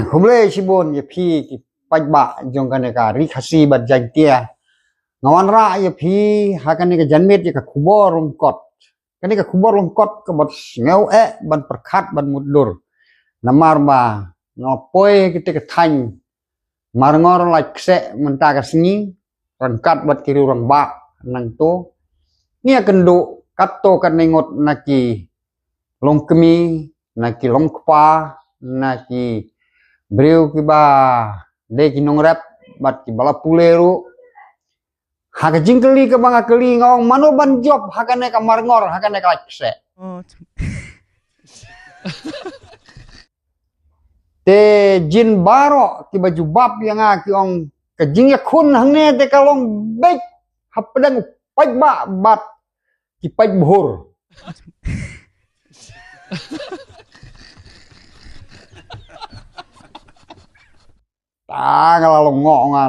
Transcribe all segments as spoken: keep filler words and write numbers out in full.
Khublei shibun ïa phi ki paidbah jong kane ka Ri Khasi bad Jaiñtia. Nga wanrah ïa phi ha kane ka janmiet ïa ka khubor lyngkot. Kane ka khubor lyngkot kaba sngew eh ban pyrkhat ban mutdur. Namar ba nga poi kite ka thaiñ Marngor Laitkaseh mynta ka sngi, ryngkat bad ki riew rangbah nangto. Ngi ïakynduh katto katne ngut na ki longkmie, na ki longkpa, na ki briew kiba dei ki nongrep bad kiba la pule ruh. Ha ka jingkylli kaba nga kylli, nga ong mano ban jop ha kane ka Marngor, ha kane ka Laitkaseh. Te jin baroh kiba jubab ïa nga ki ong ka jingïakhun hangne te ka long beit hapdeng u paidbah bad ki paidbhur. Ta nga la long ngoh nga.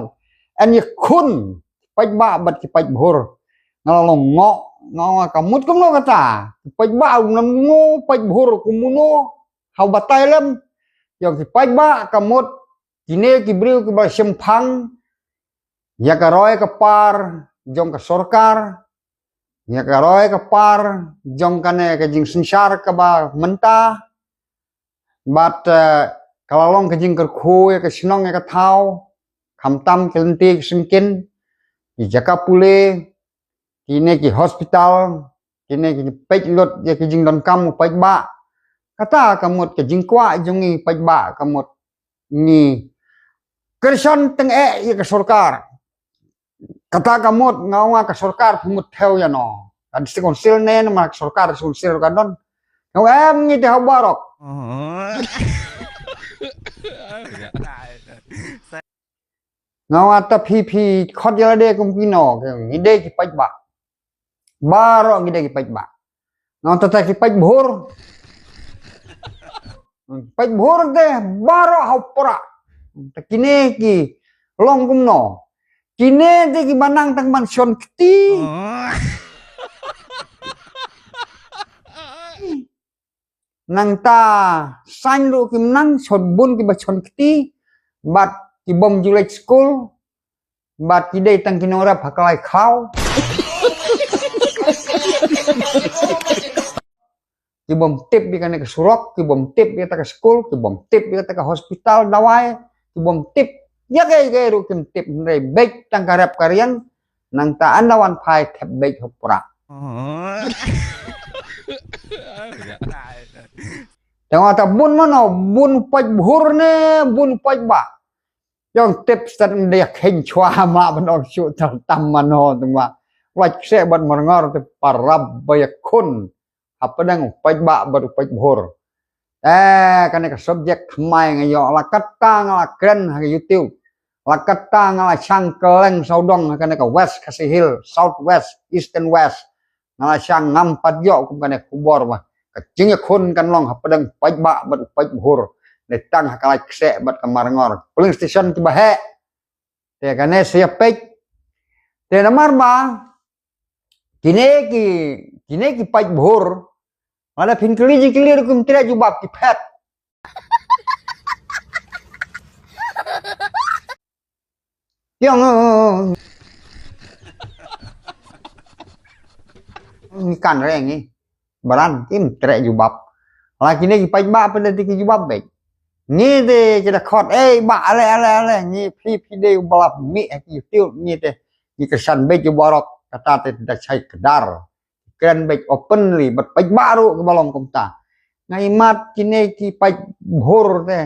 Yn ïakhun paidbah bad ki paidbhur. Nga la long ngoh, nga ong ka mut kumno kata. Paidbah kumno, paidbhur kumno. Hau batai lem. Ïa ki paidbah ka mut kine ki briew kiba shemphang ïa ka roi ka par jong ka sorkar, ïa ka roi ka par jong kane ka jingsynshar kaba mynta. Bad eh, ka la long ka jingkyrkhu ïa ka shnong ïa ka thaw, khamtam ki lynti ki syngkien, ki jaka pule, kine ki hospital, kine ki peit lut ïa ki jingdonkam u paidbah. Kata ka mut ka jingkwah jong ngi paidbah ka mut ngi kyrshan tyngeh ïa ka sorkar. Kata ka mut nga ong ka sorkar phi mut thew ïa no. Ka District Council ne namar ka sorkar District Council ka don. Nga ong em ngi te ha barok. Nga ong ta phi phi khot ïa lade kum kino, ngi dei ki paidbah. Baroh ngi dei ki paidbah. Nga ong ta ki paidbhur. Paidbhur te baroh ha u prah. Ta kine ki long kumno. Kine te kiba nang tang ban shon kti. Nangta saiñ ruh kim nang, shon bun kiba shon kti. Bad ki bym ju leit skul. Bad ki dei tang ki nongrep ha ka lai khaw. Ki bym tip ïa kane ka surok, ki bym tip ïa kata ka skul, ki bym tip ïa kata ka hospital dawai, ki bym tip ïa kaei kaei ruh kim tip, hynrei beit tang ka rep ka riang. Nangta ynda wan phai thep beit ha u prah. Te nga ong ta bun mano, bun paidbhur ne bun paidbah. Ïong tip stet ym dei kheiñ chwa ma ban ong shu tam tam mano te ma. Laitkaseh bad Marngor te parab ba ïakhun hapdeng u paidbah bad u paidbhur. Eh, kane ka subject thymmai nga ïoh, la katta nga la kren ha ka YouTube. La katta nga la shang kylleng sawdong ha kane ka West Khasi Hills, South West, Eastern West. Nga la shang, ngam pat ïoh kum kane khubor ba ka jingïakhun kan long hapdeng paidbah bad u paidbhur. Dei tang ha ka Laitkaseh bad ka Marngor. Polling station kiba heh. Te kane sa ïa peit. Te namar ba kine ki, kine ki paidbhur, lada phin kylli jingkylli ruh kim treh jubab, ki phet. Ïong, ngi kan re ngi. Baran kim treh jubab. La kine ki paidbah pynda te ki jubab beit. Ngi te ki da khot, ei bah, ale ale ale, ngi phi phi dei u ba la mih ha ki YouTube, ngi te ngi kyrshan beit ïa u barok, kata te da shai kdar. Kren beit openly bad paidbah ruh kiba long kumta. Nga ïa mad kine ki paidbhur te.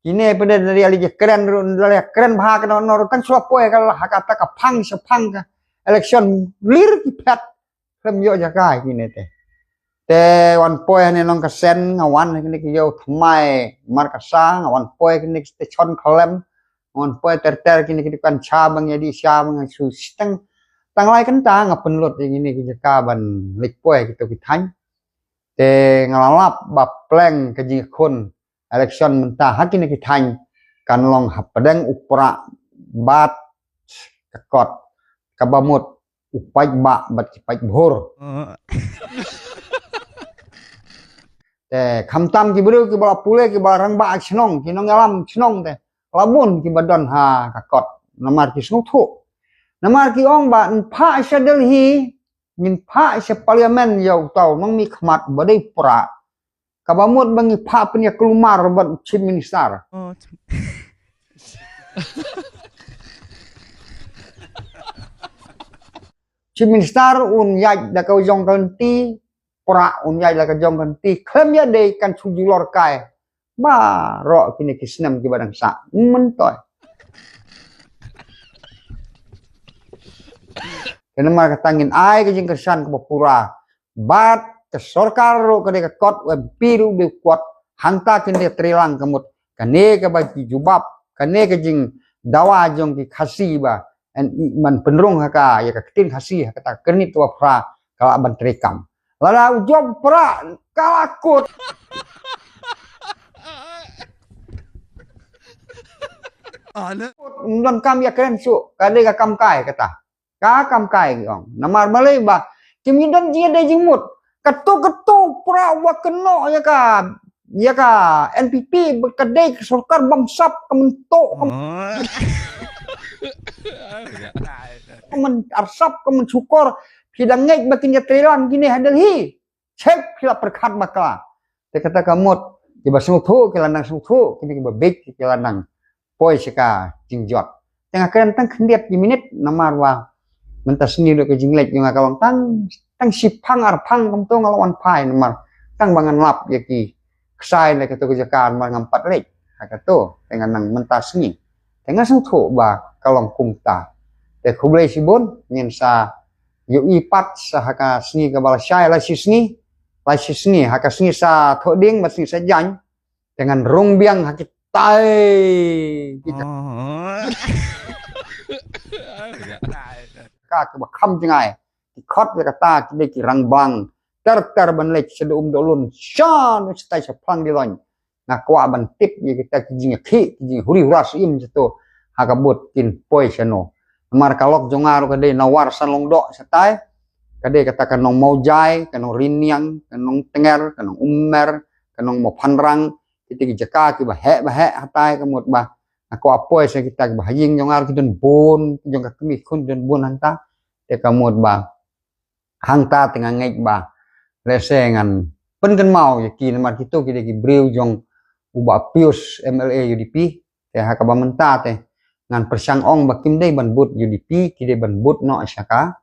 Kine pynda da ri ali kren ruh, da ri kren bha ka no no ruh, tang shu la poi ka la ha kata ka phang sha phang ka election lir ki phet. Khlem ïoh jaka kine te. Te wan poi hane nong ka sen, nga wan ha kine ki ïew thymmai Markasa, nga wan poi kine ki station khlem, nga wan poi ter ter kine ki dukan cha ba ngi ïa dih cha ba ngi shu siteng. Tang lai kynta nga pynlut ïa kine ki jaka ban leit poi kito ki thaiñ. Te nga la lap ba pleng ka jingïakhun election mynta ha kine ki thaiñ kan long hapdeng u prah bad ka kot, kaba mut u paidbah bad ki paidbhur. Te khamtam ki briew kiba la pule, kiba la rangbah shnong, ki nongïalam shnong te la bun kiba don ha ka kot. Namar ki sngewthuh. Namar ki ong ba yn phah sha Delhi, ngin phah sha parliament ïa uta u nongmihkhmat ba dei u Prah. Kaba mut ba ngi phah pynïaklumar bad Chief Minister. Chief Minister un ïaid da ka jong ka lynti, Prah un ïaid da ka jong ka lynti, khlem ïadei kan shu julor kai. Baroh kine ki snem kiba dang sah. Myntoi. Kane namar kata ngin ai ka jingkyrshan kaba pura. Bad ka sorkar ruh ka dei ka kot, u MP ruh dei kot. Hangta kin dei treilang ka mut. Kane kaba ki jubab, kane ka jingdawa jong ki Khasi ba yn, man pynrung ha ka, ïa ka ktien Khasi ha kata ka kyrnit kaba phra ka lah ban treikam. Lada u jop Prah ka la kut. Ym don kam ïakren shuh, ka dei ka kam kai kata. Ka kam kai ki ong. Namar balei ba kim don jingïadei jingmut. Kato kato Prah wa kynnoh ïa ka, ïa ka NPP ba ka dei ka sorkar bamsap, ka mynto, ka myn-, ka myn-arsap, ka mynshukor. Phi da ngeit ba kin ïatreilang kine ha Delhi. Check phi la pyrkhat bakla. Te kata ka mut, kiba sngewthuh ki la nang sngewthuh, kine kiba beit ki la nang poi sha ka jingjot. Te nga kren tang khyndiat ki minit namar ba mynta sngi ruh ka jingleit jong nga ka long tang, tang shiphang arphang kumto nga la wan phai namar tang ba ngan lap ïa ki ksai na kato ka jaka namar ngam pat leit ha kato. Te nga nang mynta sngi. Te nga sngewthuh ba ka long kumta. Te khublei shibun, ngin sa ïohi pat sa ha ka sngi kaba la shai, la shi sngi, la shi sngi, ha ka sngi sa Thohdieng bad sngi sa Jaiñ. Te ngan rung biang ha kitai kita. Ka kiba kham jngai. Ki khot ïa kata ki dei ki rangbah ter ter ban leit sha Dohum Dohlun, sha nu shatai sha Phlang Diloin. Nga kwah ban tip ïa kita ki jingïakhih, ki jinghuri hura syiem shato ha ka bud kin poi shano. Namar ka lok jong nga ruh ka dei na War San Long Doh shatai. Ka dei kata ka Nongmawjai, ka Nongriñiang, ka Nongtnger, ka Nongummer, ka Nongmawphanrang. Kita ki jaka kiba heh ba heh hatai ka mut ba nga kwah poi sha kita kiba ha ïing jong nga ruh ki don bun, ki jong ka kmie khun ki don bun hangta. Te ka mut ba hangta te nga ngeit ba lehse ngan pynkynmaw ïa ki namar kito ki dei ki briew jong u Bah Pius MLA UDP. Te ha kaba mynta te ngan pyrshang ong ba kim dei ban bud UDP, ki dei ban bud noh sha ka,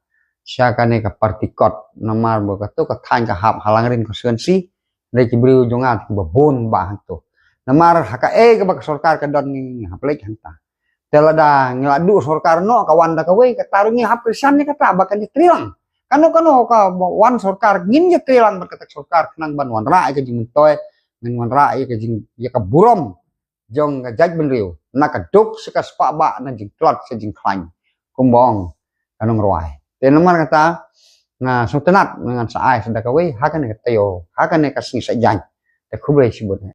sha kane ka party kot. Namar ba kato ka thaiñ ka hap ha Langrin constituency, dei ki briew jong nga te kiba bun ba hangto. Namar ha kaei kaba ka sorkar ka don ngi hap leit hangta. Te lada ngi la duh sorkar noh ka wan da kawei, kata ruh ngi hap kyrshan ïa kata ba kan ïatreilang. Kano kano ka wan sorkar ngin ïatreilang bad kata ka sorkar khnang ban wanrah ïa ka jingmyntoi, ngin wanrah ïa ka jing, ïa ka burom jong ka jaitbynriew. Na ka duk sha ka spah bah, na jingtlot sha jingkhlaiñ. Kumba ong ka nongrwai. Te namar kata nga sngewtynnat ngan sa ai sa da kawei ha kane ka taïew, ha kane ka sngi Saitjaiñ. Te khublei shibun.